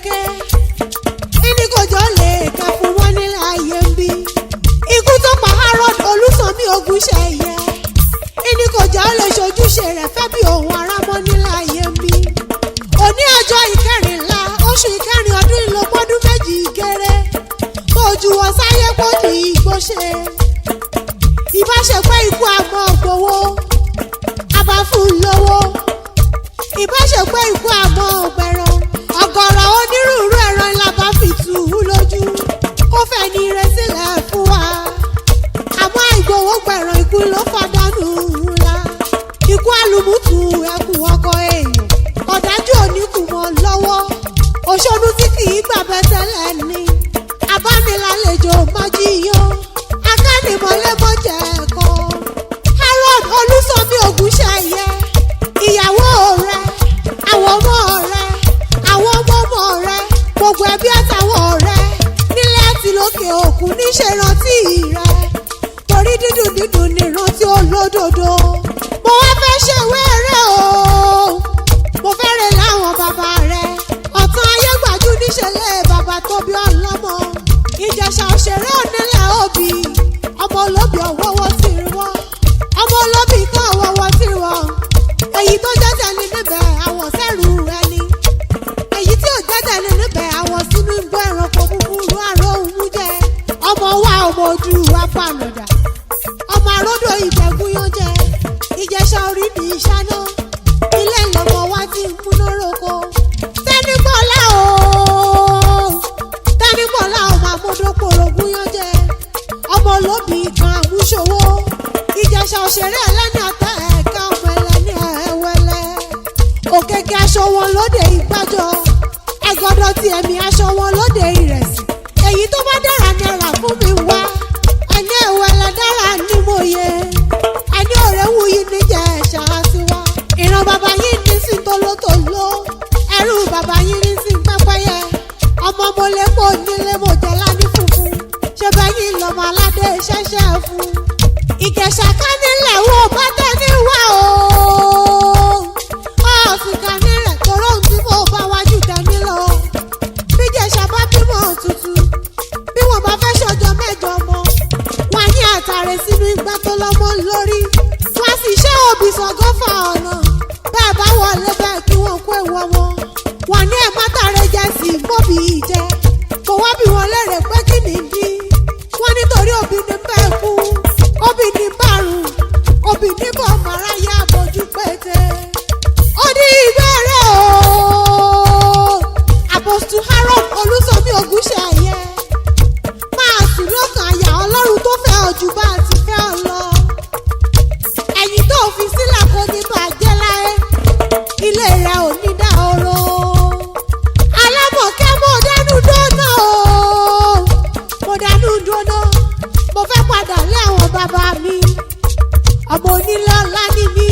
kẹ́, ẹni kò jọ lè kẹ́ fún wọn nílẹ̀ ayé ń bí. Ikú tó pa Harold Olúsanmí Ògúnṣẹ̀yẹ, ẹni kò jọ lè ṣojúṣe rẹ̀ fẹ́ bí òun ará mọ́ nílẹ̀ ayé ń bí. Òní ọjọ́ ìkẹrìnlá oṣù ìkẹrin ọdún ìlópọ́dún 2 gẹ́rẹ́ ojú wọn sáyé kó di igbó ṣe. Ìbáṣepọ̀ ikú àmọ́ gbowó àbáfún lówó, ìbáṣepọ̀ ikú àmọ́ gbẹ̀rán ọ̀gọ̀rọ̀ onírúurú ẹran ńlá bá fi tù ú lójú kó fẹ́ ní ire sílẹ̀ fún wa. Àmọ́ àìgbowó gbẹ̀rán ikú ló fàdánù ńlá. Ikú àlùmùtù ẹkùn ọkọ èèyàn ọ̀dájú oníkù mọ́ lọ́wọ́, òṣòlù tí kì í gbàgbẹ́ tẹ́lẹ̀ ni abánilálejò májíyán akánimọ̀lẹ́mọ̀jẹ̀ ẹ̀kọ́. Harold Olúsanmí Ògúnṣẹ̀yẹ, ìyàwó rẹ̀, àwọn ọmọ rẹ̀, àwọn ọmọ ọmọ rẹ̀, gbogbo ẹbí àtàwọn ọ̀rẹ́ nílẹ̀ àti lókè òkun níṣẹ́ rántí rẹ̀, torí dídùn dídùn nírántí olódodo. Mo wá fẹ́ ṣèwé rẹ̀ o, mo fẹ́ rẹ̀ láwọn bàbá rẹ̀. Ọ̀tún ayé gbàjú níṣẹ̀lẹ̀ bàbá tó bí ọlọ́mọ. Ìjẹ̀ṣà òṣèré onílẹ̀ òbí, ọmọ olóbì ọ̀wọ́wọ́ ti rí wọ́n, ọmọ olóbì kan ọ̀wọ́wọ́ ti rí wọ́n. Èyí tó jẹ́ tẹni níbẹ̀ àwọn sẹ́rù ẹni, èyí tí ò jẹ́ tẹni níbẹ̀ àwọn sínú igbó ẹranko búburú àrò òun jẹ. Ọmọ wa ọmọ ojú wa pànàdà, ọmọ àròdò ìgbẹ́gúnyán jẹ. Ìjẹ̀ṣà orí ní ìṣáná, ilé ìlọ́mọ wa ti ń múná roko. Tẹ́nípọ̀lá o, Tẹ́nípọ̀lá ọmọ amúdókòrò gúnyán jẹ, ọmọ olóbì kan àmúṣòwò. Ìjẹ̀ṣà òṣèré ẹlẹ́ni àtẹ ẹ̀ka ọmọ ẹlẹ́ni ẹ̀wẹ̀lẹ̀. Òkèkè aṣọ wọn lóde ìgbàjọ, ẹ̀gọ́dọ̀ ti ẹ̀mí aṣọ wọn lóde ìrẹsì. Èyí tó bá dára náírà fún mi wá, ẹni ẹ̀wẹ̀lẹ̀ dára ní mòye, ẹni ọ̀rẹ́ wù yìí níjẹ̀ṣà tiwa. Ìran bàbá yìí ní sí tolótoló, ẹrú bàbá yìí ní sí pẹ́pẹ́yẹ. Ọmọ mo lè pò nílé mo jẹ́ lání funfun, ṣé bẹ́yìn lọ́mọ aládé ṣẹ́ṣẹ́ fún. Ìjẹ̀ṣà ká nílẹ̀ wo bá tẹ́ni wá o, ọ̀sìnkà nílẹ̀ tóró ohun tí mo bá wájú tẹ́ni lọ. Bí Ìjẹ̀ṣà bá bímọ tuntun, bí wọ́n bá fẹ́ ṣọjọ́ mẹ́jọ mọ́, wọ́n á ní àtàrẹ sínú igbá tó lọ́mọ lórí. Wọ́n á sì ṣe òbí sọ̀gọ́fà ọ̀nà, bẹ́ẹ̀ bá wọlé bẹ́ẹ̀ kí wọ́n kó ewu ọmọ. Wọ́n ní ẹ̀ má tàrẹ jẹ sí mọ́bì jẹ. Kò wá bí wọn lérè pé kí ni bí. Wọ́n nítorí òbí ní bẹ́ẹ̀ kú, òbí ní bàrùn, òbí ní bọ̀ màráyé àbójú pété. Ó ní ìbéèrè o, Apostle Harold Olúsanmí Ògúnṣẹ̀yẹ, máa sùn lọ́kàn àyà Ọlọ́run tó fẹ́ ọ jù bá a ti fẹ́ ọ lọ. Ẹ̀yìn tó fi sílẹ̀ kò ní bàjẹ́ láé, ilé rẹ̀ ò ní dá oró. Alámọ̀kẹ́ mo dánú dóná o, mo dánú dóná, mo fẹ́ padà lé àwọn bàbá mi. Ọmọ onílé ọlá ní mi.